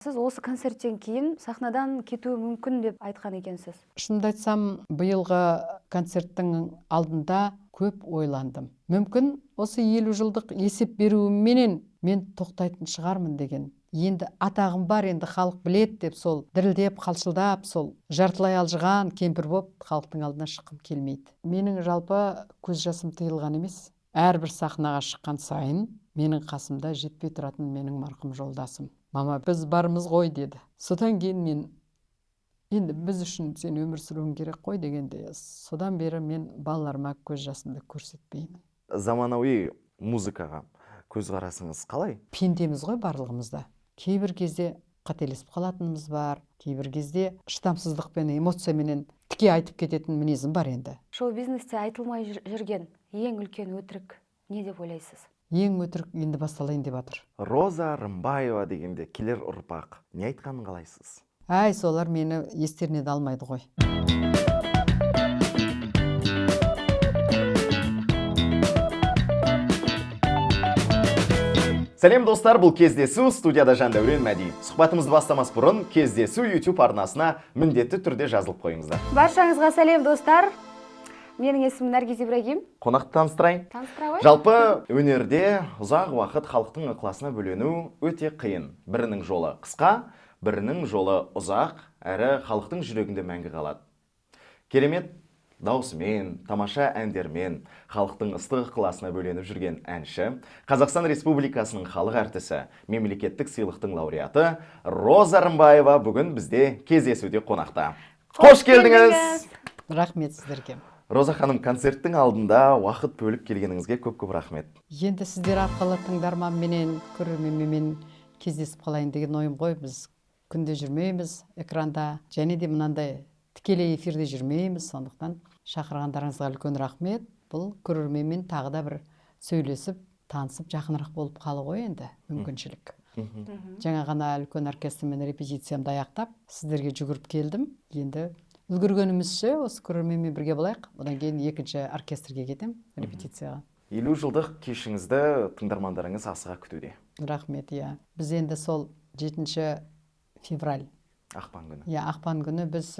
Сіз осы концерттен кейін сахнадан кетуі мүмкін деп айтқан екенсіз. Шынымды айтсам, биылғы концерттің алдында көп ойландым. Мүмкін, осы 50 жылдық есеп беруімменен мен тоқтайтын шығармын деген. Енді атағым бар, енді халық білет деп сол дірілдеп, қалшылдап, сол жартылай алжыған кемпір боп халықтың алдына шыққым келмейді. Менің жалпы көз жасым тыйылған емес. Әрбір сахнаға шыққан сайын менің қасымда жетпей тұратын менің марқұм жолдасым. Мама, біз бармыз ғой деді. Содан кейін мен енді біз үшін сен өмір сүруің керек қой дегенде, содан бері мен балаларыма көз жасымды көрсетпеймін. Заманауи музыкаға көзқарасыңыз қалай? Пендеміз ғой барлығымыз да. Кейбір кезде қателесіп қалатынымыз бар, кейбір кезде шыдамсыздықпен, эмоцияменен тіке айтып кететін мінезім бар енді. Шоу бизнесте айтылмай жүрген ең үлкен өтірік не деп ойлайсыз? Ең өтірік енді басталайын деп жатыр. Роза Рымбаева дегенде келер ұрпақ не айтқанын қалайсыз? Әй, солар мені естеріне де алмайды ғой. Сәлем, достар, бұл «Кездесу», студияда Жандәурен Мәди. Сұхбатымызды бастамас бұрын «Кездесу» YouTube арнасына міндетті түрде жазылып қойыңыздар. Баршаңызға сәлем, достар. Менің есімім Наргиз Ибрагим. Қонақты таныстырайын. Таныстыра ғой. Жалпы өнерде ұзақ уақыт халықтың ықыласына бөлену өте қиын. Бірінің жолы қысқа, бірінің жолы ұзақ, әрі халықтың жүрегінде мәңгі қалады. Керемет даусымен, тамаша әндермен халықтың ыстық ықыласына бөленіп жүрген әнші, Қазақстан Республикасының халық әртісі, мемлекеттік сыйлықтың лауреаты Роза Рымбаева бүгін бізде кездесуде қонақта. Қош келдіңіз! Рахмет сіздерге. Роза ханым, концерттің алдында уақыт бөліп келгеніңізге көп-көп рахмет. Енді сіздер арқылы тыңдарманменен, көрерменмен кездесіп қалайын деген ойым ғой. Біз күнде жүрмейміз экранда және де мынандай тікелей эфирде жүрмейміз, сондықтан шақырғандарыңызға үлкен рахмет. Бұл көрерменмен тағы да бір сөйлесіп, танысып, жақынырақ болып қалу ғой енді мүмкіншілік. Жаңа ғана үлкен оркестрмен репетициямды аяқтап, сіздерге жүгіріп келдім. Енді үлгергенімізше осы көрерменмен бірге болайық. Одан кейін екінші оркестрге кетемін репетицияға. 50 жылдық кешіңізді тыңдармандарыңыз асыға күтуде. Рахмет, иә. Біз енді сол 7 февраль. Ақпан күні. Иә, ақпан күні біз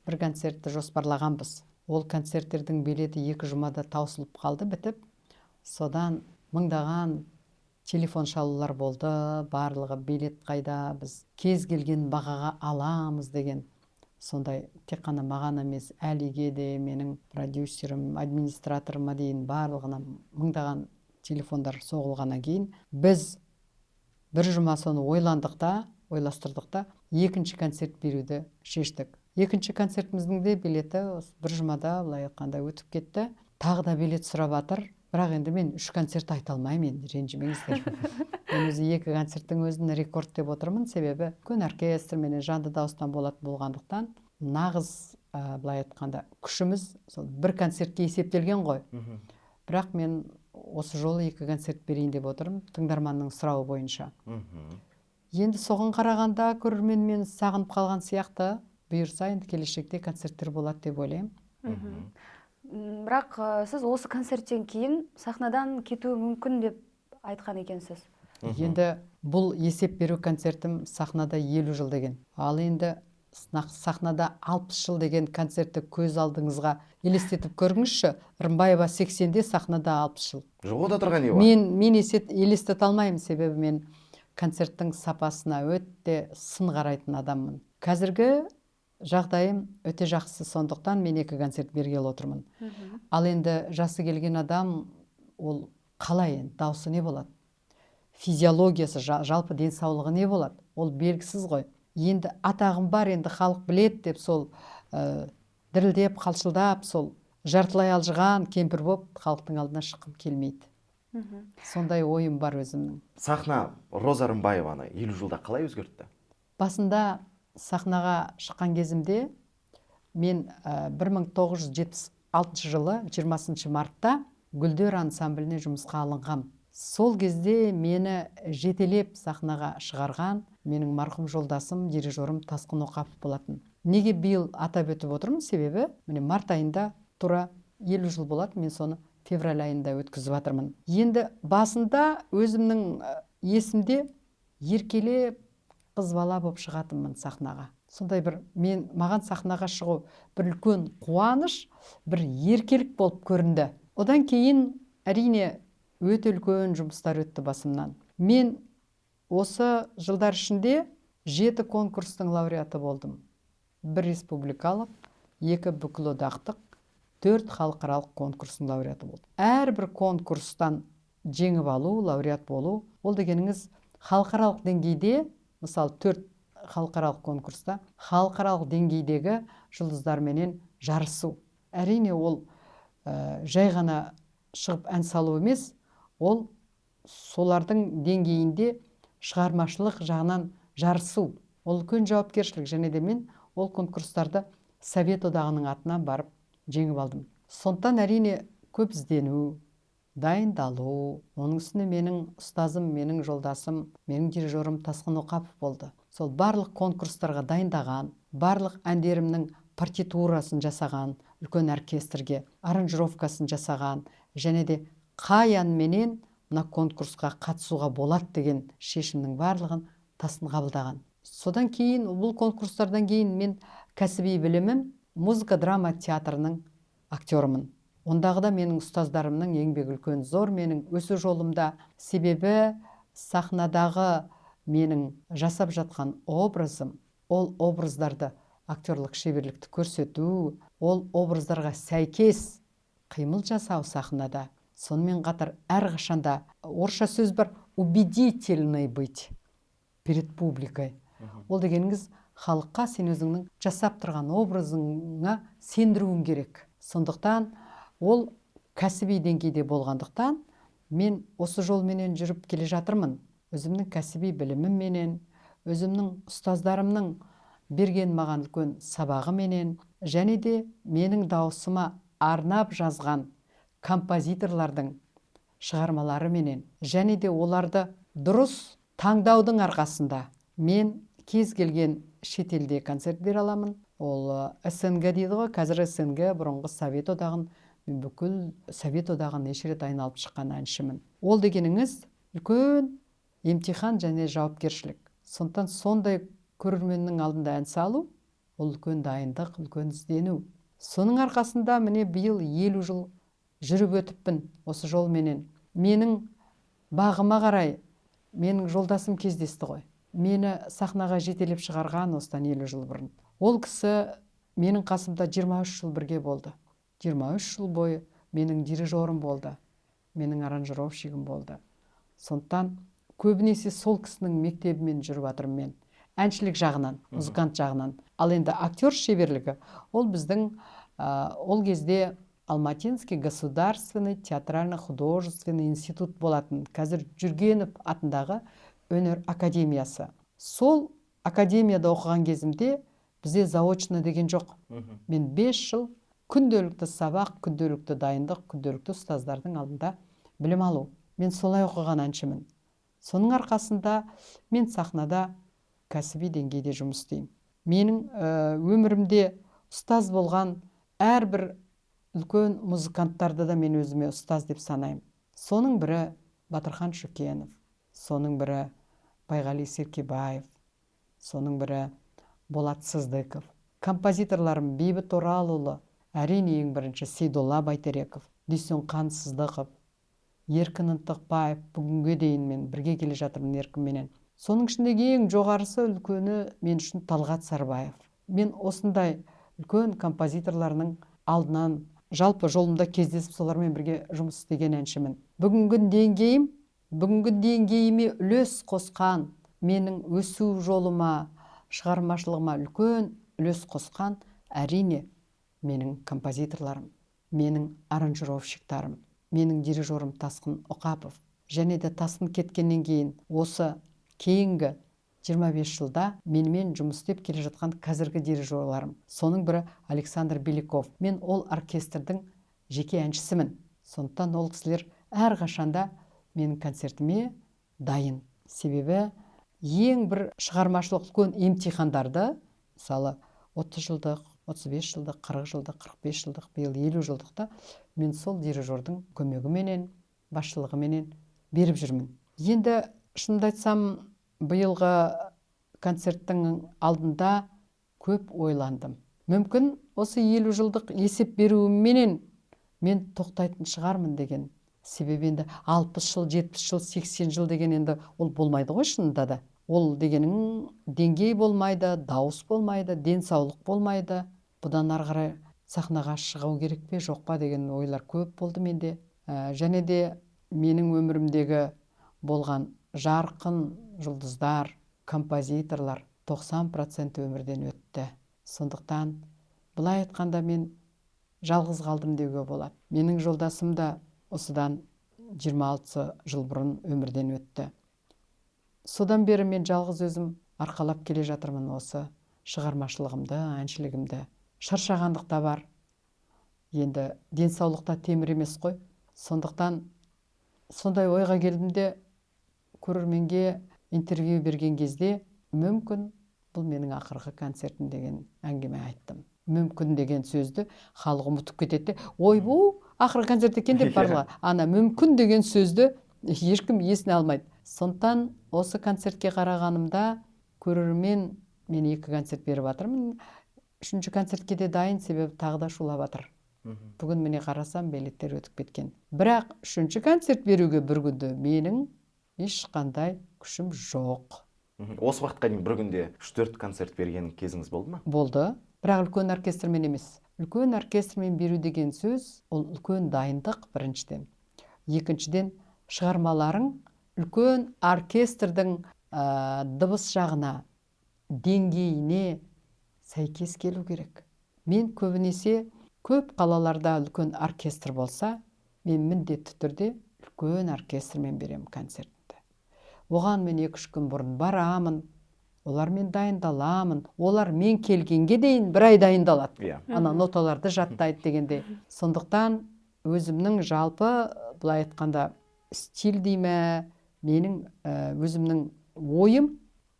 бір концертті жоспарлағанбыз. Ол концерттердің билеті 2 жұмада таусылып қалды, бітіп. Содан мыңдаған телефон шалулар болды. Барлығы билет қайда, біз кез келген бағаға аламыз деген. Сондай тек қана маған емес, Әлиге де, менің продюсерім, администраторыма дейін барлығына мыңдаған телефондар соғылғаннан кейін біз бір жұма соны ойландық та, ойластырдық та, екінші концерт беруді шештік. Екінші концертіміздің де билеті осы бір жұмада, былай айтқанда, өтіп кетті. Тағы да билет сұрап жатыр. Бірақ енді мен үш концерт айта алмаймын енді, ренжімеңіздер. Мен өзі екі концерттің өзін рекорд деп отырмын, себебі үлкен оркестрменен, жанды дауыстан болатын болғандықтан, нағыз былай айтқанда, күшіміз сол бір концертке есептелген ғой. Бірақ мен осы жолы екі концерт берейін деп отырмын тыңдарманның сұрауы бойынша. Енді соған қарағанда көрермен мені сағынып қалған сияқты. Бұйырса, енді келешекте концерттер болады деп ойлаймын. Бірақ сіз осы концерттен кейін сахнадан кетуі мүмкін деп айтқан екенсіз. Енді бұл есеп беру концертім сахнада 50 жыл деген. Ал енді сахнада 60 жыл деген концертті көз алдыңызға елестетіп көріңізші. Рымбаева 80-де, сахнада 60 жыл. Жоқ, ода тұрған не бар? Мен елестете алмаймын, себебі мен концерттің сапасына өте сын қарайтын адаммын. Қазіргі жағдайым өте жақсы, сондықтан мен екі концерт бергелі отырмын. Ал енді жасы келген адам ол қалай, енді дауысы не болады, физиологиясы, жалпы денсаулығы не болады, ол белгісіз ғой. Енді атағым бар, енді халық білет деп сол дірілдеп, қалшылдап, сол жартылай алжыған кемпір болып халықтың алдына шыққым келмейді. Сондай ойым бар өзімнің. Сахна Роза Рымбаеваны 50 жылда қалай өзгертті? Басында сахнаға шыққан кезімде мен 1976 жылы 20 мартта «Гүлдер» ансамбліне жұмысқа алынғам. Сол кезде мені жетелеп сахнаға шығарған менің марқұм жолдасым, дирижерім Тасқын Оқапов болатын. Неге биыл атап өтіп отырмын? Себебі міне, март айында тура 50 жыл болады, мен соны февраль айында өткізіп жатырмын. Енді басында өзімнің есімде еркелеп Қыз бала болып шығатынмын сахнаға. Сондай бір мен, маған сахнаға шығу бір үлкен қуаныш, бір еркелік болып көрінді. Одан кейін, әрине, өте үлкен жұмыстар өтті басымнан. Мен осы жылдар ішінде 7 конкурстың лауреаты болдым. 1 республикалық, 2 бүкілодақтық, 4 халықаралық конкурстың лауреаты болдым. Әрбір конкурстан жеңіп алу, лауреат болу, ол дегеніңіз халықаралық деңгейде, мысалы, 4 халықаралық конкурста халықаралық деңгейдегі жұлдыздарменен жарысу. Әрине, ол жай ғана шығып ән салу емес, ол солардың деңгейінде шығармашылық жағынан жарысу. Ол үлкен жауапкершілік. Және де мен ол конкурстарды Совет Одағының атынан барып жеңіп алдым. Сондықтан, әрине, көп іздену, дайындалу, оның үстіне менің ұстазым, менің жолдасым, менің дирижерім Тасқын Оқапов болды. Сол барлық конкурстарға дайындаған, барлық әндерімнің партитурасын жасаған, үлкен оркестрге аранжировкасын жасаған, және де қай әнменен мына конкурсқа қатысуға болады деген шешімнің барлығын Тасқын қабылдаған. Содан кейін, бұл конкурстардан кейін, мен кәсіби білімім музыка драма театрының актерімін. Ондағы да менің ұстаздарымның еңбегі үлкен, зор менің өсу жолымда. Себебі сахнадағы менің жасап жатқан образым, ол образдарды актерлік шеберлікті көрсету, ол образдарға сәйкес қимыл жасау сахнада. Сонымен қатар әрқашанда, орысша сөз бар, убедительный быть перед публикой. Ол дегеніңіз халыққа сен өзіңнің жасап тұрған образыңа сендіруің керек. Сондықтан ол кәсіби деңгейде болғандықтан, мен осы жолменен жүріп келе жатырмын. Өзімнің кәсіби білімімменен, өзімнің ұстаздарымның берген маған үлкен сабағыменен, және де менің дауысыма арнап жазған композиторлардың шығармаларыменен, және де оларды дұрыс таңдаудың арқасында мен кез келген шетелде концерт бере аламын. Ол СНГ дейді ғой қазір, СНГ, бұрынғы Совет Одағын, мен бүкіл Совет Одағын неше рет айналып шыққан әншімін. Ол дегеніңіз үлкен емтихан және жауапкершілік. Сондықтан сондай көрерменнің алдында ән салу, ол үлкен дайындық, үлкен іздену. Соның арқасында, міне, биыл 50 жыл жүріп өтіппін осы жолменен. Менің бағыма қарай менің жолдасым кездесті ғой, мені сахнаға жетелеп шығарған осыдан 50 жыл бұрын. Ол кісі менің қасымда 23 жыл бірге болды. 23 жыл бойы менің дирижерім болды, менің аранжировщигім болды. Сондықтан көбінесе сол кісінің мектебімен жүріп жатырмын мен әншілік жағынан, музыкант жағынан. Ал енді актер шеберлігі, ол біздің ол кезде Алматинский государственный театрально художественный институт болатын, қазір Жүргенов атындағы өнер академиясы. Сол академияда оқыған кезімде бізде заочно деген жоқ. Мен 5 жыл күнделікті сабақ, күнделікті дайындық, күнделікті ұстаздардың алдында білім алу. Мен солай оқыған әншімін. Соның арқасында мен сахнада кәсіби деңгейде жұмыс істеймін. Менің өмірімде ұстаз болған әрбір үлкен музыканттарды да мен өзіме ұстаз деп санаймын. Соның бірі Батырхан Шүкенов, соның бірі Байғали Серкебаев, соның бірі Болат Сыздықов, композиторларым Бейбіт Оралұлы, әрине, ең бірінші Сейдолла Байтереков, Дүйсенқан Сыздықов, Еркін Ынтықбаев. Бүгінге дейін мен бірге келе жатырмын Еркінменен. Соның ішіндегі ең жоғарысы, үлкені мен үшін Талғат Сарыбаев. Мен осындай үлкен композиторларының алдынан, жалпы жолымда кездесіп, солармен бірге жұмыс істеген әншімін. Бүгінгі деңгейім, бүгінгі деңгейіме үлес қосқан, менің өсу жолыма, шығармашылығыма үлкен үлес қосқан, әрине, менің композиторларым, менің аранжировщиктарым, менің дирижерім Тасқын Оқапов. Және де Тасқын кеткеннен кейін осы кейінгі 25 жылда менімен жұмыс істеп келе жатқан қазіргі дирижерларым. Соның бірі Александр Беляков. Мен ол оркестрдің жеке әншісімін. Сондықтан ол кісілер әрқашанда менің концертіме дайын. Себебі ең бір шығармашылық үлкен емтихандарды, мысалы, 30 жылдық, 35 жылдық, 40 жылдық, 45 жылдық, биыл 50 жылдықта мен сол дирижердің көмегіменен, басшылығыменен беріп жүрмін. Енді шынымды айтсам, биылғы Концерттің алдында көп ойландым. Мүмкін осы 50 жылдық есеп беруімменен мен тоқтайтын шығармын деген. Себебі енді 60 жыл, 70 жыл, 80 жыл деген енді ол болмайды ғой шынында да. Ол дегенің деңгей болмайды, дауыс болмайды, денсаулық болмайды. Бұдан ары қарай сахнаға шығу керек пе, жоқ па деген ойлар көп болды менде. Және де менің өмірімдегі болған жарқын жұлдыздар, композиторлар 90% өмірден өтті. Сондықтан былай айтқанда мен жалғыз қалдым деуге болады. Менің жолдасым да осыдан 26 жыл бұрын өмірден өтті. Содан бері мен жалғыз өзім арқалап келе жатырмын осы шығармашылығымды, әншілігімді. Шаршағандық та бар. Енді денсаулық та темір емес қой. Сондықтан сондай ойға келдім де, көрерменге интервью берген кезде мүмкін бұл менің ақырғы концертім деген әңгіме айттым. Мүмкін деген сөзді халық ұмытып кетеді де, ойбу, ақырғы концерт екен деп барлығы. Ана мүмкін деген сөзді ешкім есіне алмайды. Сондықтан осы концертке қарағанымда көрермен, мен 2 концерт беріп жатырмын, 3-ші концертке де дайын, себебі тағы да шулап жатыр. Бүгін міне қарасам, билеттер өтіп кеткен. Бірақ 3-ші концерт беруге бір күнде менің ешқандай күшім жоқ. Осы уақытқа дейін бір күнде 3-4 концерт берген кезіңіз болды ма? Болды. Бірақ үлкен оркестрмен емес. Үлкен оркестрмен беру деген сөз, ол үлкен дайындық біріншіден. Екіншіден, шығармаларың үлкен оркестрдің дыбыс жағына, деңгейіне сәйкес келу керек. Мен көбінесе көп қалаларда үлкен оркестр болса, мен міндетті түрде үлкен оркестрмен беремін концертті. Оған мен 2-3 күн бұрын барамын, олармен дайындаламын. Олар мен келгенге дейін бір ай дайындалады. Ана ноталарды жаттайды дегенде. Сондықтан өзімнің жалпы, былай айтқанда, стиль дей ме, менің өзімнің ойым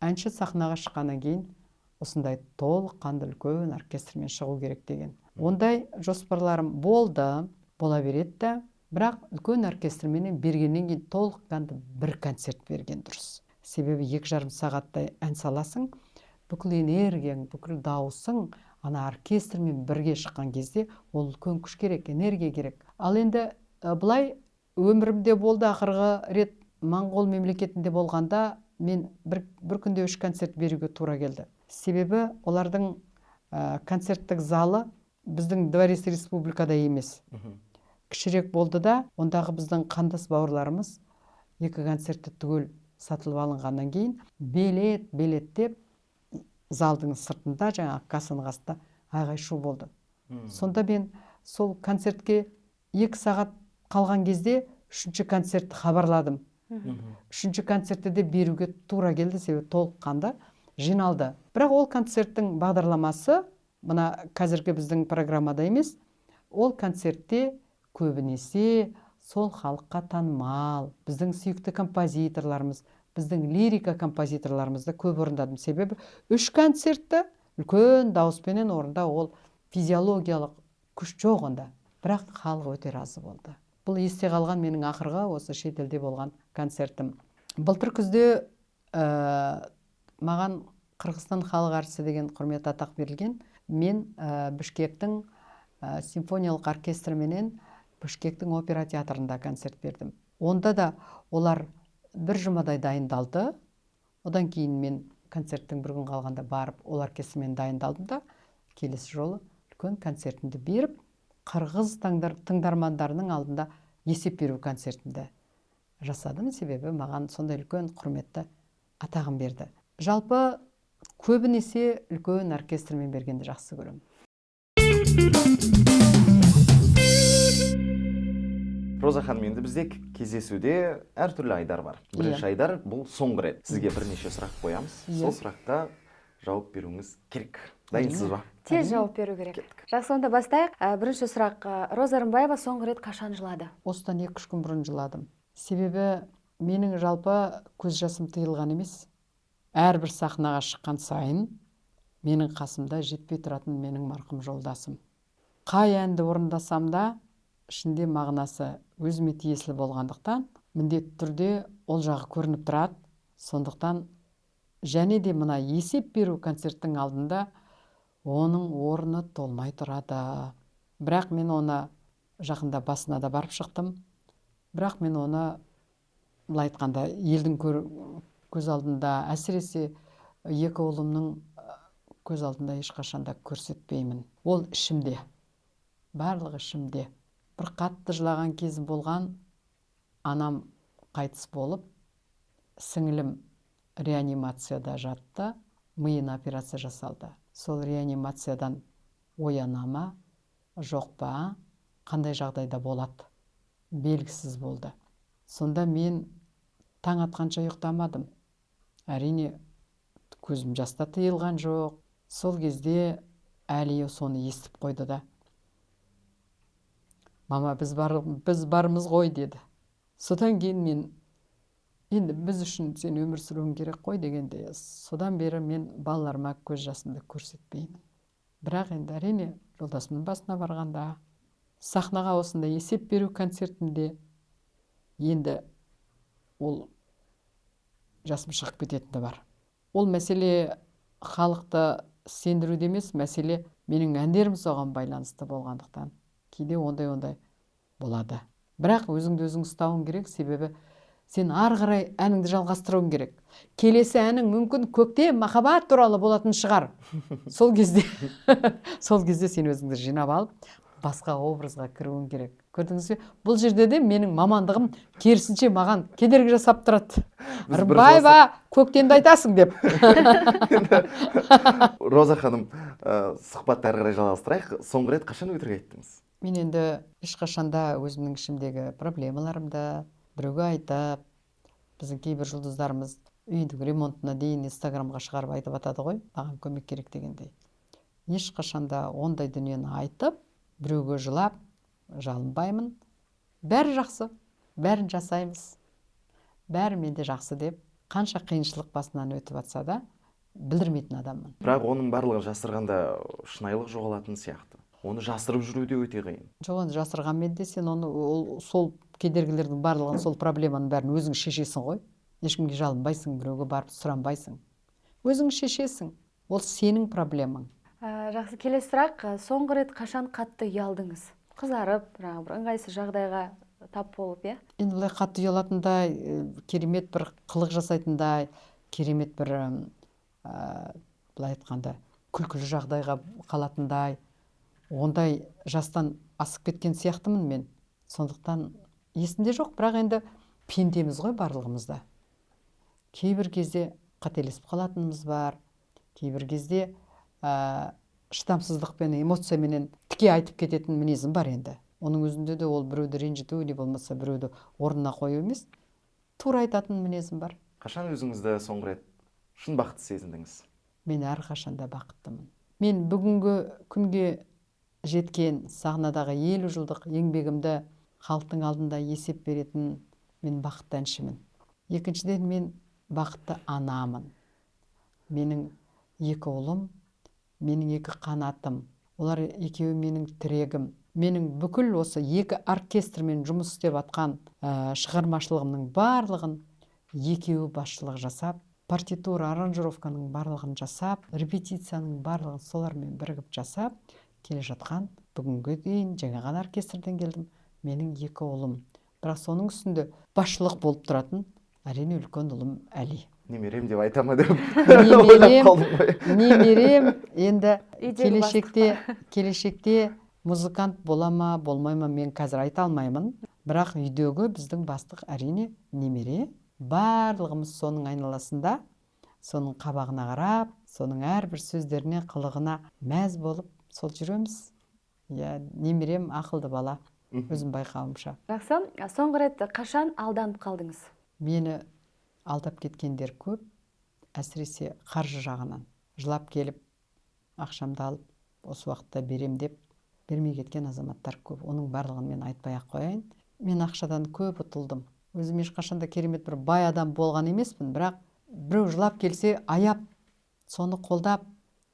әнші сахнаға шыққаннан кейін осындай толыққанды үлкен оркестрмен шығу керек деген. Ондай жоспарларым болды, бола береді де, бірақ үлкен оркестрменен бергеннен кейін толыққанды бір концерт берген дұрыс. Себебі 2,5 сағаттай ән саласың, бүкіл энергияң, бүкіл дауысың ана оркестрмен бірге шыққан кезде ол үлкен күш керек, энергия керек. Ал енді былай өмірімде болды, ақырғы рет Моңғол мемлекетінде болғанда мен бір күнде 3 концерт беруге тура келді. Себебі олардың концерттік залы біздің Дворец Республикада емес. Кішірек болды да, ондағы біздің қандас бауырларымыз 2 концертті түгел сатылып алынғаннан кейін билет, билет деп залдың сыртында, жаңағы кассаның қасында айғай шу болды. Сонда мен сол концертке 2 сағат қалған кезде 3-ші концертті хабарладым. 3-ші концертті де беруге тура келді, себебі толыққанды жиналды. Бірақ ол концерттің бағдарламасы мына қазіргі біздің программада емес, ол концертте көбінесе сол халыққа танымал, біздің сүйікті композиторларымыз, біздің лирика композиторларымызды көп орындадым. Себебі 3 концертті үлкен дауыспенен орындау ол физиологиялық күш жоқ онда. Бірақ халық өте разы болды. Бұл есте қалған менің ақырғы осы шетелде болған концертім. Былтыр күзде маған Қырғызстан халық әртісі деген құрметті атақ берілген. Мен Бішкектің симфониялық оркестріменен Бішкектің опера театрында концерт бердім. Онда да олар бір жұмадай дайындалды. Одан кейін мен концерттің бір күн қалғанда барып ол оркестрмен дайындалдым да, келесі жолы үлкен концертімді беріп, қырғыз тыңдармандарының алдында есеп беру концертімді жасадым. Себебі маған сондай үлкен құрметті атағым берді. Жалпы көбінесе үлкен оркестрмен бергенді жақсы көремін. Роза ханым, енді бізде кездесуде әртүрлі айдар бар. Бірінші айдар бұл соңғы рет. Сізге бірнеше сұрақ қоямыз. Сол сұраққа жауап беруіңіз керек. Дайынсыз ба? Тез жауап беру керек. Жақсы, онда бастайық. Бірінші сұрақ. Роза Рымбаева соңғы рет қашан жылады? Осыдан 2-3 күн бұрын жыладым. Себебі менің жалпы көз жасым тыйылған емес. Әрбір сахнаға шыққан сайын менің қасымда жетпей тұратын менің марқұм жолдасым. Қай әнді орындасам да, ішінде мағынасы өзіме тиесілі болғандықтан, міндетті түрде ол жағы көрініп тұрады. Сондықтан Және де мына есеп беру концерттің алдында оның орны толмай тұрады. Бірақ мен оны жақында басына да барып шықтым. Бірақ мен оны, былай айтқанда, елдің көз алдында, әсіресе екі ұлымның көз алдында ешқашан да көрсетпеймін. Ол ішімде, барлығы ішімде. Бір қатты жылаған кезім болған. Анам қайтыс болып, сіңілім реанимацияда жатты, миына операция жасалды. Сол реанимациядан ояна ма, жоқ па, қандай жағдайда болады, белгісіз болды. Сонда мен таң атқанша ұйықтамадым. Әрине, көзім жаста тыйылған жоқ. Сол кезде Әли соны естіп қойды да: «Мама, біз бармыз ғой», – деді. Содан кейін мен енді біз үшін сен өмір сүруің керек қой дегенде, содан бері мен балаларыма көз жасымды көрсетпеймін. Бірақ енді, әрине, жолдасымның басына барғанда, сахнаға осындай есеп беру концертінде енді ол жасым шығып кететіні бар. Ол мәселе халықты сендіруде емес, мәселе менің әндерім соған байланысты болғандықтан, кейде ондай болады. Бірақ өзіңді өзің ұстауың керек, себебі сен ары қарай әніңді жалғастыруың керек. Келесі әнің мүмкін көктем, махаббат туралы болатын шығар. Сол кезде сен өзіңді жинап алып, басқа образға кіруің керек. Көрдіңіз бе, бұл жерде де менің мамандығым керісінше маған кедергі жасап тұрады. Біз бір «Рымбаева, көктемді айтасың» деп. Роза ханым, сұхбатты әрі қарай жалғастырайық. Соңғы рет қашан өтірік айттыңыз? Мен енді ешқашанда өзімнің ішімдегі проблемаларымды біреуге айтып, біздің кейбір жұлдыздарымыз үйдің ремонтына дейін Инстаграмға шығарып айтып атады ғой, маған көмек керек дегендей. Ешқашанда ондай дүниені айтып, біреуге жылап жалынбаймын. Бәрі жақсы, бәрін жасаймыз, бәрі менде жақсы деп, қанша қиыншылық басынан өтіп жатса да, білдірмейтін адаммын. Бірақ оның барлығын жасырғанда шынайылық жоғалатын сияқты. Оны жасырып жүру де өте қиын. Жоқ, оны жасырғанмен де сен оны, ол сол кедергілердің барлығын, сол проблеманың бәрін өзің шешесің ғой. Ешкімге жалынбайсың, біреуге барып сұранбайсың, өзің шешесің. Ол сенің проблемаң. Жақсы, келесі сұрақ. Соңғы рет қашан қатты ұялдыңыз, қызарып, жаңағы бір ыңғайсыз жағдайға тап болып, иә? Енді былай қатты ұялатындай, керемет бір қылық жасайтындай, керемет бір былай айтқанда, күлкілі жағдайға қалатындай, ондай жастан асып кеткен сияқтымын мен. Сондықтан есімде жоқ. Бірақ енді пендеміз ғой барлығымыз да. Кейбір кезде қателесіп қалатынымыз бар, кейбір кезде шыдамсыздықпен, эмоцияменен тіке айтып кететін мінезім бар. Енді оның өзінде де ол біреуді ренжіту не болмаса біреуді орнына қою емес, тура айтатын мінезім бар. Қашан өзіңізді соңғы рет шын бақытты сезіндіңіз? Мен әрқашанда бақыттымын. Мен бүгінгі күнге жеткен сахнадағы 50 жылдық еңбегімді халықтың алдында есеп беретін мен бақытты әншімін. Екіншіден, мен бақытты анамын. Менің екі ұлым менің екі қанатым, олар екеуі менің тірегім. Менің бүкіл осы екі оркестрмен жұмыс істеп жатқан шығармашылығымның барлығын екеуі басшылық жасап, партитура, аранжировканың барлығын жасап, репетицияның барлығын солармен бірігіп жасап келе жатқан. Бүгінге дейін жаңа ғана оркестрден келдім. Менің екі ұлым, бірақ соның үстінде басшылық болып тұратын, әрине, үлкен ұлым Әли. Немерем деп айта ма деп ойлап Немерем. қалдым ғой. Немерем енді Үйдегі келешекте музыкант бола ма, болмай ма, мен қазір айта алмаймын. Бірақ үйдегі біздің бастық, әрине, немере. Барлығымыз соның айналасында, соның қабағына қарап, соның әрбір сөздеріне, қылығына мәз болып сол жүреміз. Иә, немерем ақылды бала, өзім байқауымша. Жақсы. Соңғы рет қашан алданып қалдыңыз? Мені алдап кеткендер көп, әсіресе қаржы жағынан. Жылап келіп, ақшамды алып, осы уақытта берем деп, бермей кеткен азаматтар көп. Оның барлығын мен айтпай ақ қояйын. Мен ақшадан көп ұтылдым. Өзім ешқашан да керемет бір бай адам болған емеспін, бірақ біреу жылап келсе, аяп, соны қолдап,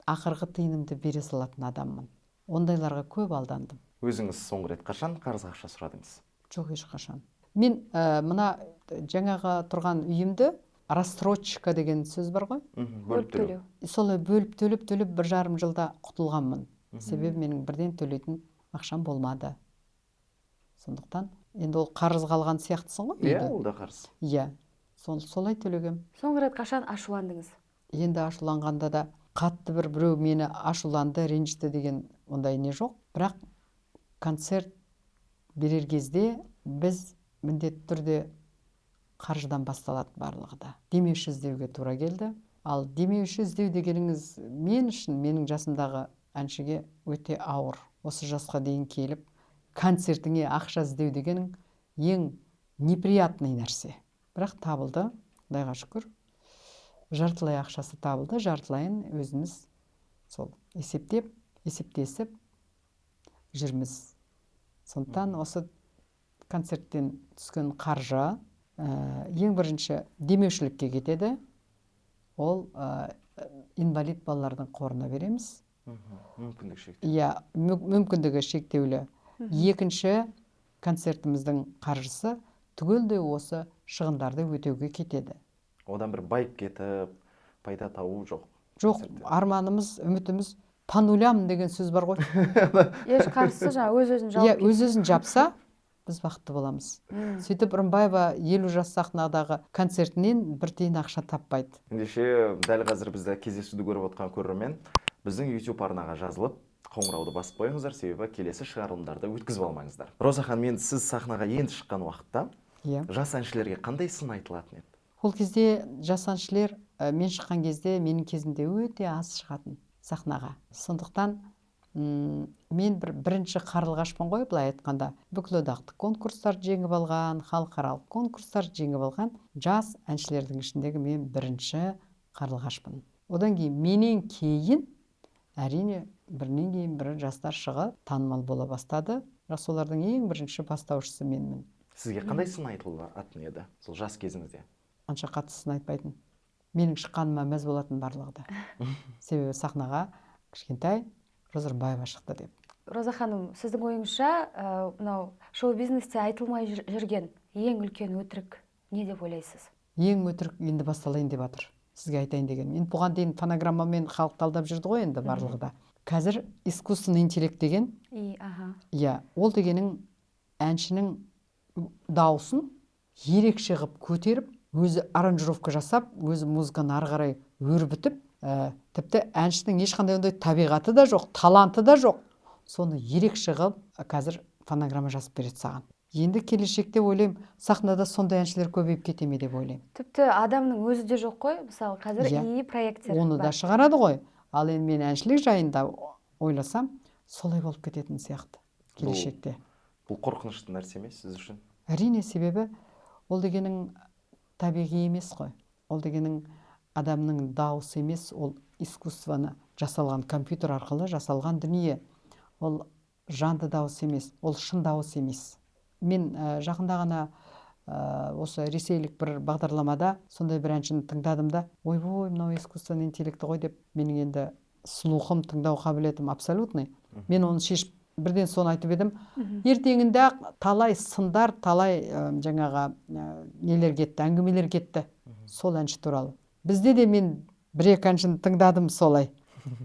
ақырғы тиынымды бере салатын адаммын. Ондайларға көп алдандым. Өзіңіз соңғы рет қашан қарызға ақша сұрадыңыз? Жоқ, ешқашан. Мен мына жаңағы тұрған үйімді Рассрочка деген сөз бар ғой. Бөліп төлеу. Солай бөліп төлеп төлеп 1,5 жылда құтылғанмын. Себебі менің бірден төлейтін ақшам болмады. Сондықтан енді ол қарыз қалған сияқтысың ғой. Иә, ол да қарыз. Иә, солай төлегем. Соңғы рет қашан ашуландыңыз? Енді ашуланғанда да қатты біреу мені ашуланды, ренжітті деген ондай не жоқ. Бірақ концерт берер кезде біз міндетті түрде қаржыдан басталады барлығы да. Демеуші іздеуге тура келді. Ал демеуші іздеу дегеніңіз мен үшін, менің жасымдағы әншіге өте ауыр. Осы жасқа дейін келіп концертіңе ақша іздеу дегенің ең неприятный нәрсе. Бірақ табылды, Құдайға шүкір. Жартылай ақшасы табылды, жартылайын өзіміз сол есептеп, есептесіп жүрміз. Сондықтан осы концерттен түскен қаржы ең бірінші демеушілікке кетеді. Ол инвалид балалардың қорына береміз. Мүмкіндігі шектеулі. Иә, мүмкіндігі шектеулі. Екінші концертіміздің қаржысы түгелдей осы шығындарды өтеуге кетеді. Одан бір байып кетіп, пайда табу жоқ. Жоқ, арманымыз, үмітіміз по нулям деген сөз бар ғой. Еш қаржысы жаңа өз-өзін жауып. Иә, өз-өзін жапса, біз бақытты боламыз. Сөйтіп Рымбаева 50 жас сахнадағы концертінен бір тиын ақша таппайды. Ендеше дәл қазір бізді кездесуді көріп отқан көрермен біздің YouTube арнаға жазылып, қоңырауды басып қойыңыздар, себебі келесі шығарылымдарды өткізіп алмаңыздар. Роза ханым, енді сіз сахнаға енді шыққан уақытта жас әншілерге қандай сын айтылатын еді? Ол кезде жас әншілер, мен шыққан кезде, менің кезімде өте аз шығатын сахнаға. Сондықтан мен бірінші қарлығашпын ғой, былай айтқанда. Бүкілодақтық конкурстар жеңіп алған, халықаралық конкурстар жеңіп алған жас әншілердің ішіндегі мен бірінші қарлығашпын. Одан кейін менен кейін әрине бірінен кейін бірі жастар шығып танымал бола бастады. Бірақ солардың ең бірінші бастаушысы менмін. Сізге қандай сын айтылатын еді сол жас кезіңізде? Онша қатты сын айтпайтын. Менің шыққаныма мәз болатын барлығы да. Себебі сахнаға кішкентай Роза Рымбаева шықты деп. Роза ханым, сіздің ойыңызша, мынау шоу-бизнесте айтылмай жүрген ең үлкен өтірік не деп ойлайсыз? Ең өтірік енді басталайын деп жатыр. Сізге айтайын дегенім. Енді бұған дейін фонограммамен халықты алдап жүрді ғой енді барлығы да. Қазір искусственный интеллект деген, иә, ол дегенің әншінің дауысын ерекше қылып көтеріп, өзі аранжировка жасап, өзі музыканы ары қарай өрбітіп, тіпті әншінің ешқандай ондай табиғаты да жоқ, таланты да жоқ. Соны ерекше қылып қазір фонограмма жазып береді саған. Енді келешекте ойлаймын, сахнада сондай әншілер көбейіп кете ме деп ойлаймын. Тіпті адамның өзі де жоқ қой, мысалы қазір ИИ проекттер оны да шығарады ғой. Ал енді мен әншілік жайында ойласам, солай болып кететін сияқты келешекте. Бұл қорқынышты нәрсе емес сіз үшін? Әрине, себебі ол дегенің табиғи емес қой. Ол дегенің адамның дауысы емес, ол искусствоны жасалған компьютер арқылы жасалған дүние. Ол жанды дауыс емес, ол шын дауыс емес. Мен жақында ғана осы ресейлік бір бағдарламада сондай бір әншіні тыңдадым да, ойбой, мынау искусственный интеллекті ғой деп, менің енді слухым, тыңдау қабілетім абсолютный. Мен оны шешіп бірден соны айтып едім. Ертеңінде талай сындар, талай жаңағы нелер кетті, әңгімелер кетті сол әнші туралы. Бізде де мен бір-екі әншіні тыңдадым солай.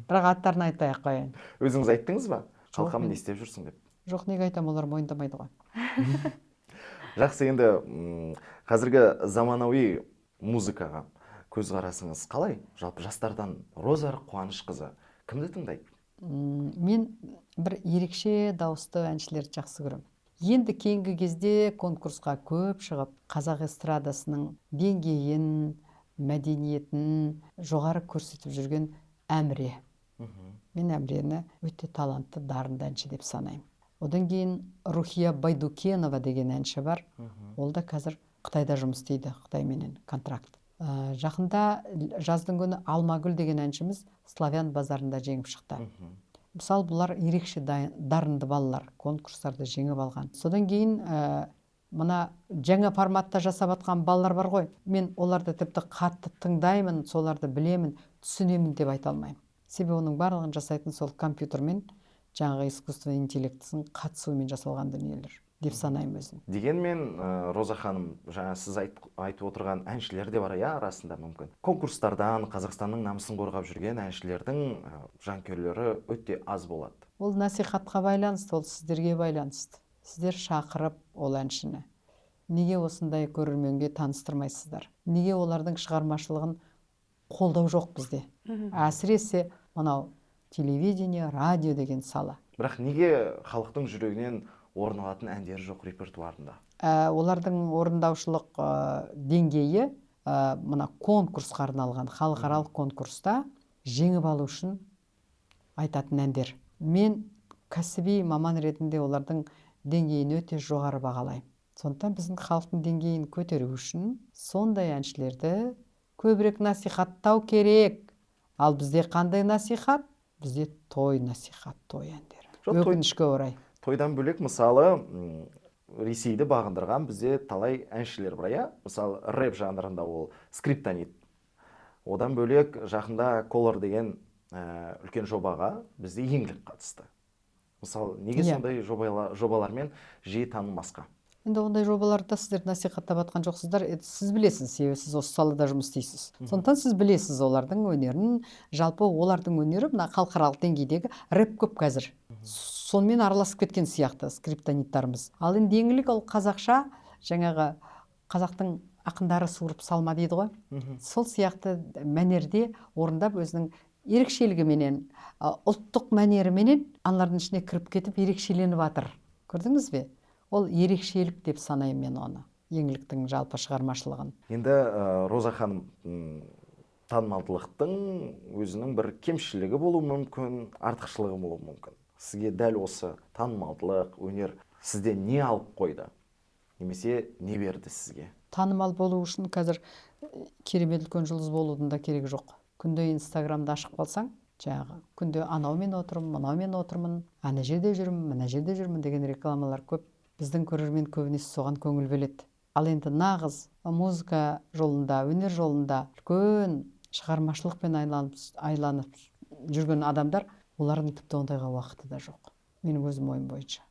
Бірақ аттарын айтпай ақ қояйын. Өзіңіз айттыңыз ба? Қалқам не істеп жүрсің деп? Жоқ, неге айтамын, олар мойындамайды ғой. Жақсы, енді қазіргі заманауи музыкаға көзқарасыңыз қалай? Жалпы жастардан Роза Қуанышқызы кімді тыңдайды? Мен бір ерекше дауысты әншілерді жақсы көремін. Енді кейінгі кезде конкурсқа көп шығып, қазақ эстрадасының деңгейін, мәдениетін жоғары көрсетіп жүрген Әміре. Мен Әмірені өте талантты, дарынды әнші деп санаймын. Одан кейін Рухия Байдукенова деген әнші бар. Ол да қазір Қытайда жұмыс істейді, Қытайменен контракт. Жақында жаздың күні Алмагүл деген әншіміз Славян базарында жеңіп шықты. Мысалы, бұлар ерекше дарынды балалар, конкурстарды жеңіп алған. Содан кейін мына жаңа форматта жасап атқан балалар бар ғой. Мен оларды тіпті қатты тыңдаймын, соларды білемін, түсінемін деп айта алмаймын. Себебі оның барлығын жасайтын сол компьютермен, жаңағы искусственный интеллектісінің қатысуымен жасалған дүниелер. Деп санаймын өзім. Дегенмен, Роза ханым, жаңа сіз айтып отырған әншілер де бар, иә, арасында мүмкін. Конкурстардан Қазақстанның намысын қорғап жүрген әншілердің жанкүйерлері өте аз болады. Ол насихатқа байланысты, ол сіздерге байланысты. Сіздер шақырып ол әншіні неге осындай көрерменге таныстырмайсыздар? Неге олардың шығармашылығын қолдау жоқ бізде? Әсіресе мынау телевидение, радио деген сала. Бірақ неге халықтың жүрегінен орын алатын әндері жоқ репертуарында? Олардың орындаушылық деңгейі мына конкурсқа арналған халықаралық конкурста жеңіп алу үшін айтатын әндер. Мен кәсіби маман ретінде олардың деңгейін өте жоғары бағалаймын. Сондықтан біздің халықтың деңгейін көтеру үшін сондай әншілерді көбірек насихаттау керек. Ал бізде қандай насихат? Бізде той насихат, той әндері. Жоқ, Өкінішке орай. Тойдан бөлек, мысалы, Ресейді бағындырған бізде талай әншілер бар, иә? Мысалы, рэп жанрында ол Скриптонит. Одан бөлек жақында Колор деген үлкен жобаға бізде Еңлік қатысты. Мысалы, неге сондай жобалармен жиі танылмасқа? Енді ондай жобаларды сіздер насихаттап жатқан жоқсыздар. Сіз білесіз, себебі сіз осы салада жұмыс істейсіз. Сондықтан сіз білесіз олардың өнерін. Жалпы олардың өнері мына халықаралық деңгейдегі рэп көп қазір. Сонымен араласып кеткен сияқты скриптониттарымыз. Ал енді Еңлік ол қазақша, жаңағы қазақтың ақындары суырып салма дейді ғой. Сол сияқты мәнерде орындап өзінің ерекшелігіменен, ұлттық мәнеріменен аналардың ішіне кіріп кетіп ерекшеленіп жатыр. Көрдіңіз бе? Ол ерекшелік деп санаймын мен оны, Еңліктің жалпы шығармашылығын. Енді, Роза ханым, танымалдылықтың өзінің бір кемшілігі болуы мүмкін, артықшылығы болуы мүмкін. Сізге дәл осы танымалдылық, өнер сізде не алып қойды? Немесе не берді сізге? Танымал болу үшін қазір керемет үлкен жұлдыз болудың да керегі жоқ. Күнде Инстаграмды ашып қалсаң, жаңағы күнде анаумен отырмын, мынаумен отырмын, ана жерде жүрмін, мына жерде жүрмін деген рекламалар көп. Біздің көрермен көбінесе соған көңіл бөледі. Ал енді нағыз музыка жолында, өнер жолында үлкен шығармашылықпен айланып жүрген адамдар, олардың тіпті ондайға уақыты да жоқ. Менің өзім ойым бойынша.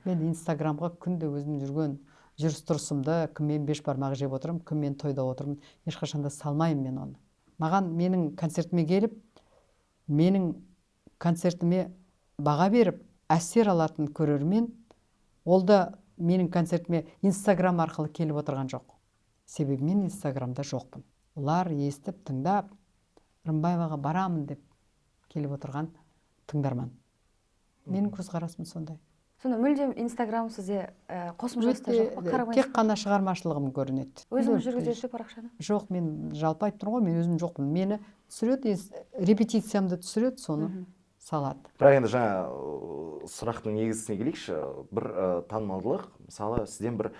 Мен Инстаграмға күнде өзім жүрген жүріс тұрысымды, кіммен беш бармақ жеп отырмын, кіммен тойда отырмын, ешқашан да салмаймын мен оны. Маған менің концертіме келіп, менің концертіме баға беріп, әсер алатын көрермен, ол да менің концертіме Инстаграм арқылы келіп отырған жоқ. Себебі мен Инстаграмда жоқпын. Олар естіп, тыңдап, Рымбаеваға барамын деп келіп отырған тыңдарман. Менің көзқарасым сондай. Сонда мүлдем Инстаграм сізде, қосымшасы да жоқ па? Қарамайсыз Тек қана шығармашылығым көрінеді. Өзіңіз Мүлде. жүргізесіз бе парақшаны? Жоқ, мен жалпы айтып тұрмын ғой, мен өзім жоқпын. Мені түсіреді, репетициямды түсіреді, соны салады. Бірақ енді жаңа сұрақтың негізіне келейікші. Бір танымалдылық, мысалы, сізден бір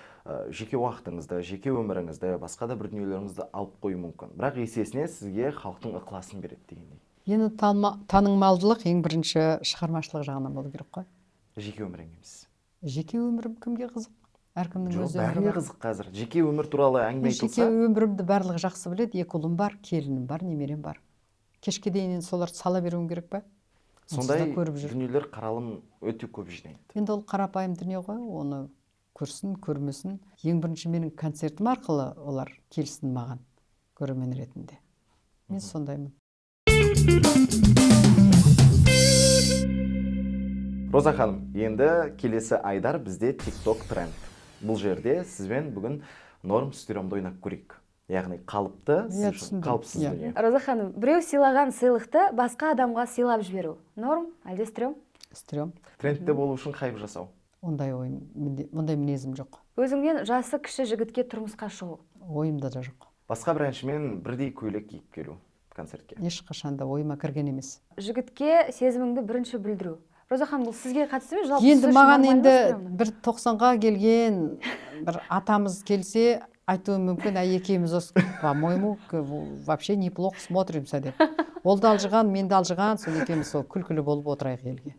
жеке уақытыңызды, жеке өміріңізді, басқа да бір дүниелеріңізді алып қоюы мүмкін. Бірақ есесіне сізге халықтың ықыласын береді дегендей. Енді танымалдылық ең бірінші шығармашылық жағынан болу керек қой. Жеке өмірің емес. Жеке өмірім кімге қызық? Әркімнің Жоқ, өз өмірі бәріне бар. қызық қазір. Жеке өмір туралы әңгіме Мен жеке айтылса? өмірімді барлығы жақсы біледі. Екі ұлым бар, келінім бар, немерем бар. Кешке дейін енді соларды сала беруім керек пе? Онсыз да Сондай көріп жүр. дүниелер қаралым өте көп жинайды. Енді ол қарапайым дүние ғой, оны көрсін, көрмесін. Ең бірінші менің концертім арқылы олар келсін маған көрермен ретінде. Мен сондаймын. Роза ханым, енді келесі айдар бізде TikTok тренд. Бұл жерде сізбен бүгін норм стрёмді ойнап көрейік. Яғни қалыпты, сіз Иә, үшін түсіндім. қалыпсыз Иә. дүние. Роза ханым, біреу сыйлаған сыйлықты басқа адамға сыйлап жіберу. Норм, әлде стрём? Стрём. Трендте болу үшін хайп жасау. Ондай ойым, ондай мінезім жоқ. Өзіңнен жасы кіші жігітке тұрмысқа шығу. Ойымда да жоқ. Басқа бір әншімен бірдей көйлек киіп келу концертке. Ешқашан да ойыма кірген емес. Жігітке сезіміңді бірінші білдіру. Роза ханым, бұл сізге қатысты емес, жалпы Енді сіз үшін маған нормально енді ма, стрёмно? бір тоқсанға келген бір атамыз келсе, айтуы мүмкін, әй, екеуміз осы, по-моему, вообще неплохо смотримся деп. Ол да алжыған, мен де алжыған, сол екеуміз сол күлкілі болып отырайық елге.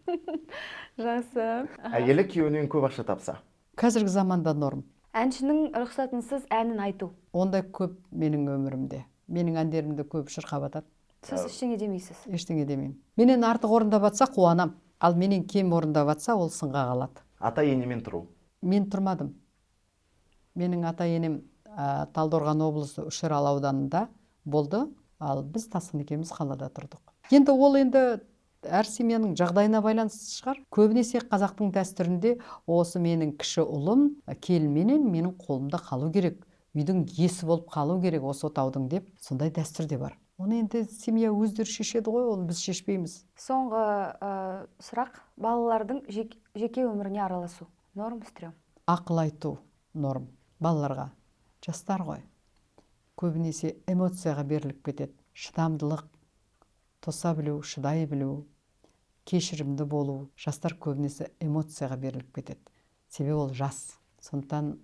Жақсы. Әйелі күйеуінен көп ақша тапса? Қазіргі заманда норм. Әншінің рұқсатынсыз әнін айту. Ондай көп менің өмірімде. Менің әндерімді көп шырқап атады. Сіз ештеңе демейсіз? Ештеңе демеймін. Менен артық орындап атса қуанам. Ал менен кем орындап атса, ол сынға қалады. Ата енемен тұру. Мен тұрмадым. Менің ата-енем Талдықорған облысы Үшарал ауданында болды, ал біз Тасқын екеуміз қалада тұрдық. Енді ол енді әр семьяның жағдайына байланысты шығар. Көбінесе қазақтың дәстүрінде осы менің кіші ұлым келінменен менің қолымда қалу керек, үйдің иесі болып қалу керек осы отаудың деп, сондай дәстүр де бар. Оны енді семья өздері шешеді ғой, оны біз шешпейміз. Соңғы сұрақ, балалардың жеке өміріне араласу. Норм, стрём? Ақыл айту норм балаларға. Жастар ғой, көбінесе эмоцияға беріліп кетеді. Шыдамдылық, тоса білу, шыдай білу, кешірімді болу. Жастар көбінесе эмоцияға беріліп кетеді, себебі ол жас. Сондықтан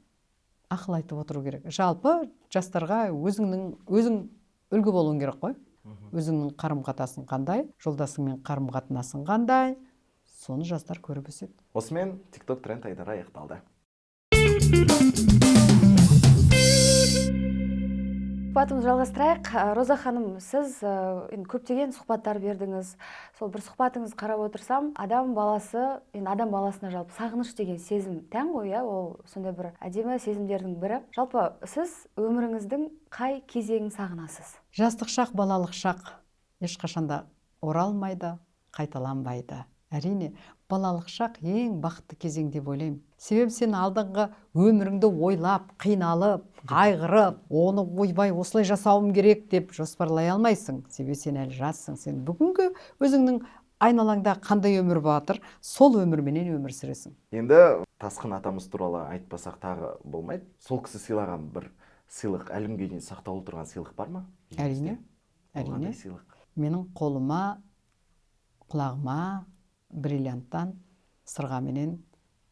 ақыл айтып отыру керек. Жалпы жастарға өзің үлгі болуың керек қой. Өзіңнің қарым-қатынасың қандай, жолдасыңмен қарым-қатынасың қандай, соны жастар көріп өседі. Осымен TikTok тренд айдары аяқталды. Сұхбатымызды жалғастырайық. Роза ханым, сіз енді көптеген сұхбаттар бердіңіз. Сол бір сұхбатыңызды қарап отырсам, адам баласы, енді адам баласына жалпы сағыныш деген сезім тән ғой, иә, ол сондай бір әдемі сезімдердің бірі. Жалпы сіз өміріңіздің қай кезеңін сағынасыз? Жастық шақ, балалық шақ ешқашанда оралмайды, қайталанбайды. Әрине, балалық шақ ең бақытты кезең деп ойлаймын. Себебі сен алдыңғы өміріңді ойлап, қиналып, қайғырып, оны ойбай осылай жасауым керек деп жоспарлай алмайсың. Себебі сен әлі жассың. Сен бүгінгі өзіңнің айналаңда қандай өмір батыр, сол өмірменен өмір сүресің. Енді Тасқын атамыз туралы айтпасақ тағы болмайды. Сол кісі сыйлаған бір сыйлық, әлі күнге дейін сақтаулы тұрған сыйлық бар ма? Әрине, әрине. Қандай сыйлық? Менің қолыма, құлағыма бриллианттан сырғаменен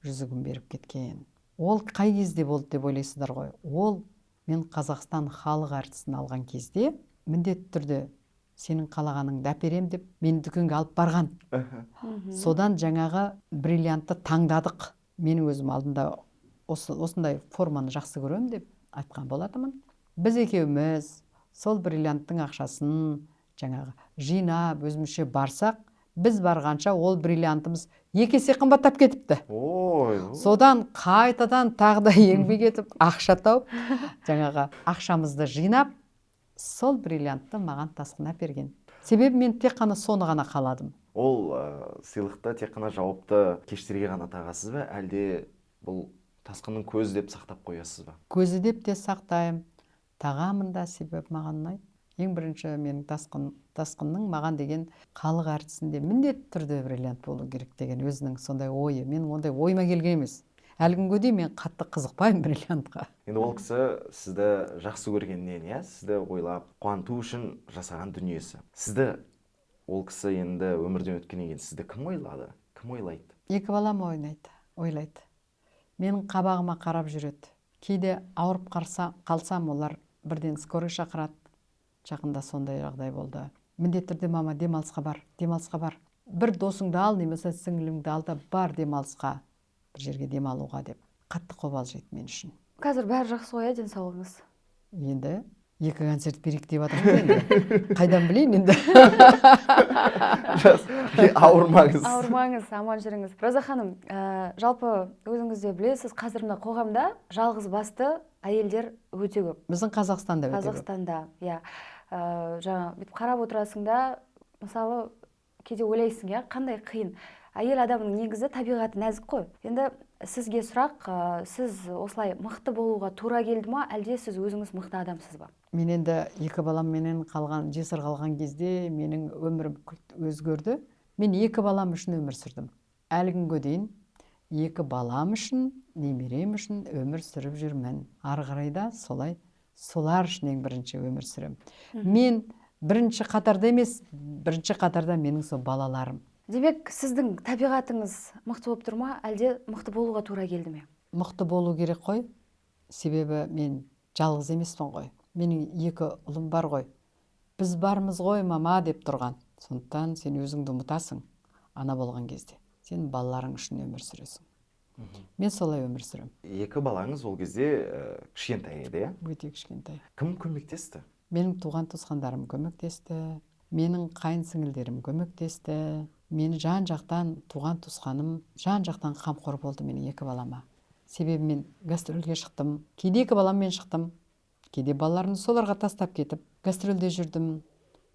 жүзігін беріп кеткен. Ол қай кезде болды деп ойлайсыздар ғой? Ол мен Қазақстан халық әртісін алған кезде міндетті түрде сенің қалағаныңды әперем деп мені дүкенге алып барған. Содан жаңағы бриллиантты таңдадық. Мен өзім алдында осындай форманы жақсы көремін деп айтқан болатынмын. Біз екеуміз сол бриллианттың ақшасын жаңағы жинап өзімізше барсақ, біз барғанша ол бриллиантымыз екі есе қымбаттап кетіпті. Ой. Содан қайтадан тағы да еңбек етіп, ақша тауып, жаңағы ақшамызды жинап, сол бриллиантты маған Тасқын әперген. Себебі мен тек қана соны ғана қаладым. Ол сыйлықты тек қана жауапты кештерге ғана тағасыз ба, әлде бұл Тасқынның көзі деп сақтап қоясыз ба? Көзі деп те сақтаймын, тағамын да, себебі маған ұнайды. Ең бірінші менің Тасқынның маған деген халық әртісінде міндетті түрде бриллиант болу керек деген өзінің сондай ойы. Менің ондай ойыма келген емес. Әлі күнге дейін мен қатты қызықпаймын бриллиантқа. Енді ол кісі сізді жақсы көргеннен, иә, сізді ойлап, қуанту үшін жасаған дүниесі. Сізді ол кісі енді өмірден өткеннен кейін сізді кім ойлады? Кім ойлайды? Екі балам ойлайды. Менің қабағыма қарап жүреді. Кейде ауырып қалсам, олар бірден скорый шақырады. Жақында сондай жағдай болды. Міндетті түрде мама демалысқа бар, демалысқа бар. Бір досыңды ал, немесе сіңліңді ал да бар демалысқа, бір жерге демалуға деп. Қатты қобалжиды мен үшін. Қазір бәрі жақсы ғой, денсаулығыңыз? Енді екі концерт берейік деп жатырмын енді. Қайдан білейін енді? Ауырмаңыз. Ауырмаңыз, аман жүріңіз. Роза ханым, жалпы өзіңіз де білесіз, қазір мына қоғамда жалғыз басты әйелдер өте көп. Біздің Қазақстанда өте көп. Қазақстанда, иә. Жаңа бүйтіп қарап отырасың да, мысалы, кейде ойлайсың, иә, қандай қиын. Әйел адамның негізі табиғаты нәзік қой. Енді сізге сұрақ, сіз осылай мықты болуға тура келді ма, әлде сіз өзіңіз мықты адамсыз ба? Мен енді екі баламменен қалған, жесір қалған кезде менің өмірім күрт өзгерді. Мен екі балам үшін өмір сүрдім. Әлі күнге дейін екі балам үшін, немерем үшін өмір сүріп жүрмін. Ары қарай да солай, солар үшін ең бірінші өмір сүремін. Мен бірінші қатарда емес, бірінші қатарда менің сол балаларым. Демек, сіздің табиғатыңыз мықты болып тұр ма, әлде мықты болуға тура келді ме? Мықты болу керек қой, себебі мен жалғыз емеспін ғой. Менің екі ұлым бар ғой. Біз бармыз ғой, мама деп тұрған. Сондықтан сен өзіңді ұмытасың ана болған кезде. Сен балаларың үшін өмір сүресің. Мен солай өмір сүремін. Екі балаңыз ол кезде кішкентай еді, иә? Өте кішкентай. Кім көмектесті? Менің туған туысқандарым көмектесті. Менің қайын сіңілдерім көмектесті. Мені жан-жақтан туған туысқаным жан-жақтан қамқор болды менің екі балама. Себебі мен гастрольге шықтым, кейде екі баламмен шықтым, кейде балаларымды соларға тастап кетіп гастрольде жүрдім.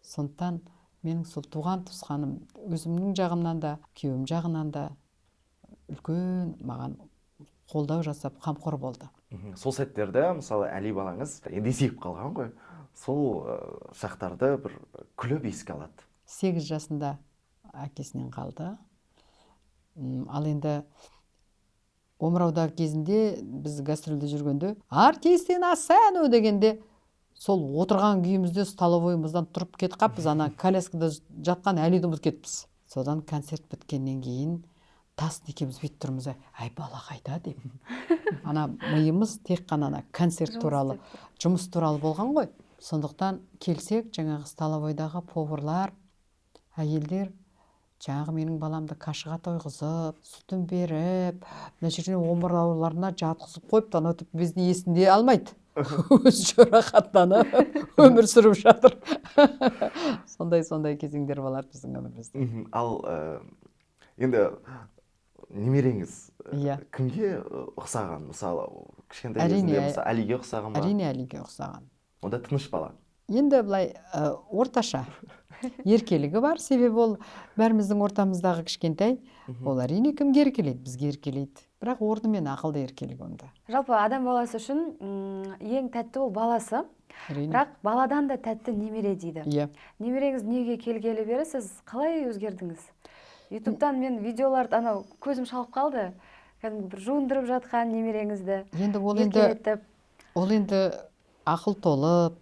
Сондықтан менің сол туған туысқаным өзімнің жағымнан да, күйеуім жағынан да үлкен маған қолдау жасап, қамқор болды. Сол сәттерде, мысалы, Әли балаңыз енді есейіп қалған ғой, сол шақтарды бір күліп еске алады. 8 жасында әкесінен қалды. Ал енді омырауда кезінде біз гастрольде жүргенде, «Артисты на сцену» дегенде, сол отырған күйімізде столовойымыздан тұрып кетіп қалыппыз. Ана коляскада жатқан Әлиді ұмытып кетіппіз. Содан концерт біткеннен кейін Тасын екеуміз бүйтіп тұрмыз: «Әй, бала қайда?» – деп. Ана миымыз тек қана ана концерт Жұмыс туралы, істеп. жұмыс туралы болған ғой. Сондықтан келсек, жаңағы столовойдағы поварлар, әйелдер жаңағы менің баламды кашаға тойғызып, сүтін беріп, мына жерден омырауларына жатқызып қойыпты. Анау тіпті біздің есінде алмайды, өзінше рахаттанып өмір сүріп жатыр. Сондай, сондай кезеңдер болады біздің өмірімізде. Ал енді немереңіз кімге ұқсаған, мысалы, кішкентай Әрине, кезінде, мысалы, Әлиге ұқсаған ба? Әрине, Әлиге ұқсаған. Онда тыныш бала. Енді былай, орташа еркелігі бар, себебі ол бәріміздің ортамыздағы кішкентай. Ол, әрине, кімге еркелейді? Бізге еркелейді, бірақ орнымен ақылды еркелік онда. Жалпы адам баласы үшін ең тәтті ол баласы. Әрине. Бірақ баладан да тәтті немере дейді. Иә. Немереңіз дүниеге келгелі бері сіз қалай өзгердіңіз? Ютубтан мен видеоларды анау көзім шалып қалды, кәдімгі бір жуындырып жатқан немереңізді, Енді ол енді еркелетіп. Ол енді ақыл толып,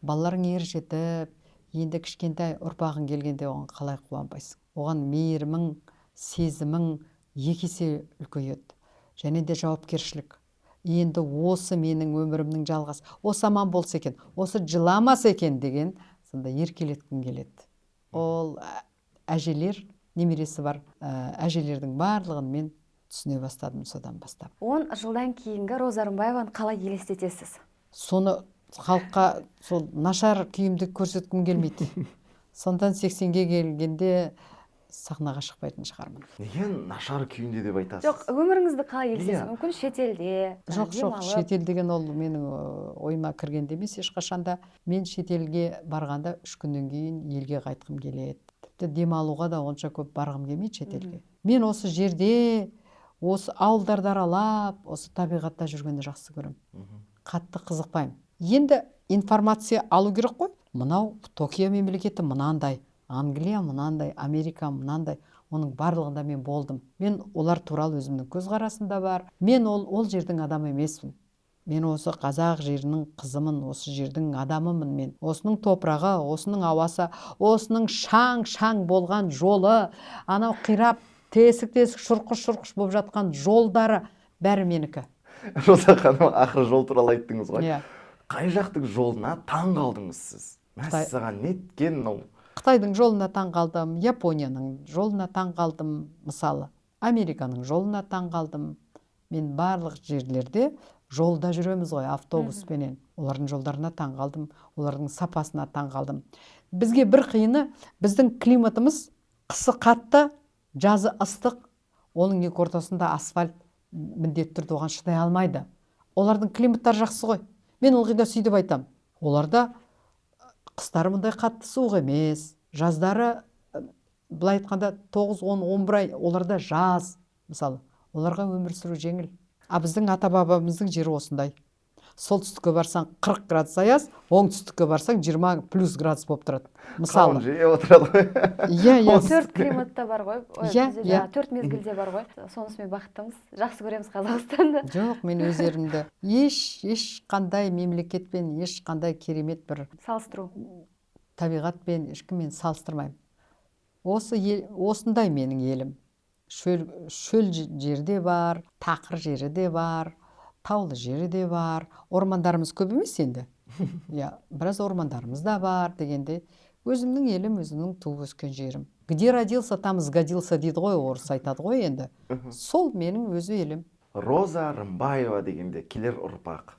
балаларың ер жетіп, енді кішкентай ұрпағың келгенде, оған қалай қуанбайсың? Оған мейірімің, сезімің екі есе үлкейеді. Және де жауапкершілік. Енді осы менің өмірімнің жалғасы, осы аман болса екен, осы жыламаса екен деген сондай еркелеткім келеді. Ол әжелер, немересі бар әжелердің барлығын мен түсіне бастадым содан бастап. 10 жылдан кейінгі Роза Рымбаеваны қалай елестетесіз? Соны халыққа сол нашар күйімді көрсеткім келмейді. Сондықтан 80-ге келгенде сахнаға шықпайтын шығармын. Неге нашар күйінде деп айтасыз? Жоқ, өміріңізді қалай елестетесіз? Иә. Мүмкін, шетелде Жоқ, жоқ. демалып. Шетел деген ол менің ойыма кірген де емес ешқашан да. Мен шетелге барғанда 3 күннен кейін елге қайтқым келеді. Тіпті демалуға да онша көп барғым келмейді шетелге. Мен осы жерде, осы ауылдарды аралап, осы табиғатта жүргенді жақсы көремін. Қатты қызықпаймын. Енді информация алу керек қой. Мынау Токио мемлекеті мынандай, Англия мынандай, Америка мынандай. Оның барлығында мен болдым. Мен олар туралы өзімнің көзқарасым да бар. Мен ол жердің адамы емеспін. Мен осы қазақ жерінің қызымын, осы жердің адамымын. Мен осының топырағы, осының ауасы, осының шаң шаң болған жолы, анау қирап, тесік тесік, шұрқыш шұрқыш болып жатқан жолдары, бәрі менікі. Роза ханым, ақыры жол туралы айттыңыз ғой. Иә. Қай жақтың жолына таң қалдыңыз сіз? Қытай. Мәссаған, неткен мынау? Қытайдың жолына таң қалдым, Японияның жолына таң қалдым, мысалы, Американың жолына таң қалдым. Мен барлық жерлерде жолда жүреміз ғой автобуспенен, олардың жолдарына таң қалдым, олардың сапасына таң қалдым. Бізге бір қиыны – біздің климатымыз қысы қатты, жазы ыстық. Оның екі ортасында асфальт міндетті түрде оған шыдай алмайды. Олардың климаттары жақсы ғой. Мен ылғи да сөйтіп айтамын: оларда қыстары мұндай қатты суық емес, жаздары, былай айтқанда, 9, 10, 11 ай оларда жаз, мысалы. Оларға өмір сүру жеңіл. А біздің ата бабамыздың жері осындай: солтүстікке барсаң, 40 градус аяз, оңтүстікке барсаң, 20 плюс градус болып тұрады, мысалы. Қауын жеп отырады ғой. Иә. Төрт климатта бар ғой. Ой, Иә, бізде иә. жаңағы төрт мезгілде бар ғой. Сонысымен бақыттымыз, жақсы көреміз Қазақстанды. Жоқ, мен өз жерімді ешқандай мемлекетпен, ешқандай керемет бір Салыстыру. табиғатпен, ешкіммен салыстырмаймын. Осы ел, осындай менің елім. Шөл, шөл жерде бар, тақыр жері де бар, таулы жері де бар. Ормандарымыз көп емес енді, иә, біраз ормандарымыз да бар дегенде, өзімнің елім, өзімнің туып өскен жерім. «Где родился, там сгодился» дейді ғой, орыс айтады ғой енді. Сол менің өз елім. Роза Рымбаева дегенде келер ұрпақ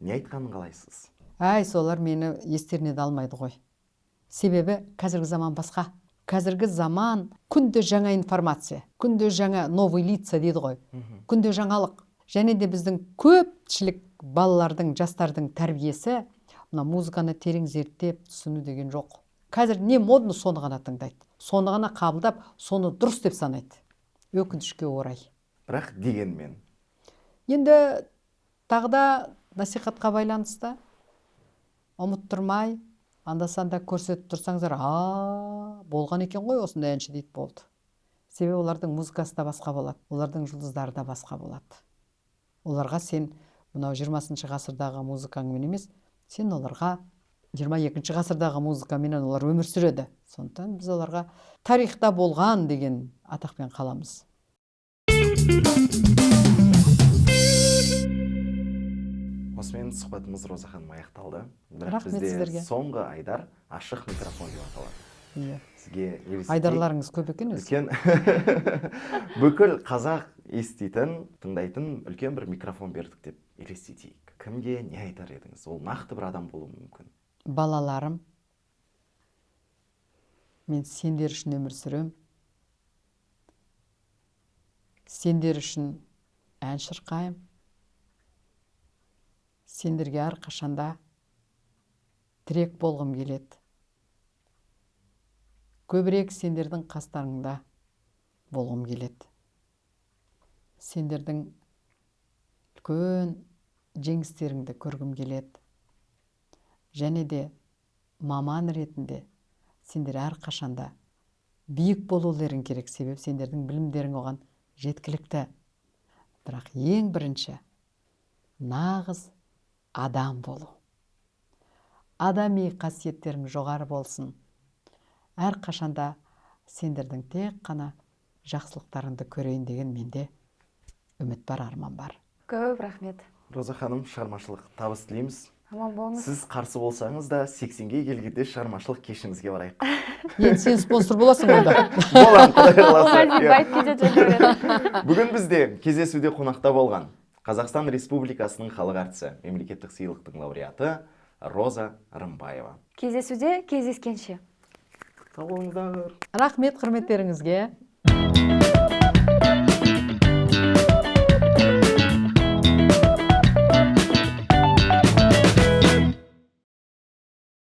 не айтқанын қалайсыз? Әй, солар мені естеріне де алмайды ғой. Себебі қазіргі заман басқа. Қазіргі заман күнде жаңа информация, күнде жаңа, новый лица дейді ғой, күнде жаңалық. Және де біздің көпшілік балалардың, жастардың тәрбиесі мына музыканы терең зерттеп түсіну деген жоқ. Қазір не модно, соны ғана тыңдайды, соны ғана қабылдап, соны дұрыс деп санайды. Өкінішке орай. Бірақ дегенмен енді тағы да насихатқа байланысты ұмыттырмай, анда-санда көрсетіп тұрсаңыздар, а болған екен ғой осындай әнші дейді, болды. Себебі олардың музыкасы да басқа болады, олардың жұлдыздары да басқа болады. Оларға сен мынау 20 ғасырдағы музыкаңмен емес, сен оларға 22 ғасырдағы музыкаменен олар өмір сүреді. Сондықтан біз оларға тарихта болған деген атақпен қаламыз. Осымен сұхбатымыз, Роза ханым, аяқталды. Бірақ Рахмет бізде сіздерге. Соңғы айдар ашық микрофон деп аталады. Иә. Сізге елестетейік. Айдарларыңыз көп екен өзі. Үлкен бүкіл қазақ еститін, тыңдайтын үлкен бір микрофон бердік деп елестетейік. Кімге не айтар едіңіз? Ол нақты бір адам болуы мүмкін. Балаларым, мен сендер үшін өмір сүрем. Сендер үшін ән шырқаймын. Сендерге әрқашанда тірек болғым келеді. Көбірек сендердің қастарыңда болғым келеді. Сендердің үлкен жеңістеріңді көргім келеді. Және де маман ретінде сендер әрқашанда биік болуларың керек, себебі сендердің білімдерің оған жеткілікті. Бірақ ең бірінші нағыз адам болу. Адами қасиеттерің жоғары болсын. Әрқашанда сендердің тек қана жақсылықтарыңды көрейін деген менде үміт бар, арман бар. Көп рахмет. Роза ханым, шығармашылық табыс тілейміз. Аман болыңыз. Сіз қарсы болсаңыз да 80-ге келгенде шығармашылық кешіңізге барайық. Енді сен спонсор боласың онда. Боламын, Құдай қаласа. Оған дейін байып кетеді және. Бүгін бізде кездесуде қонақта болған Қазақстан Республикасының халық әртісі, мемлекеттік сыйлықтың лауреаты Роза Рымбаева. Кездесуде кездескенше. Сау болыңыздар. Рахмет құрметтеріңізге.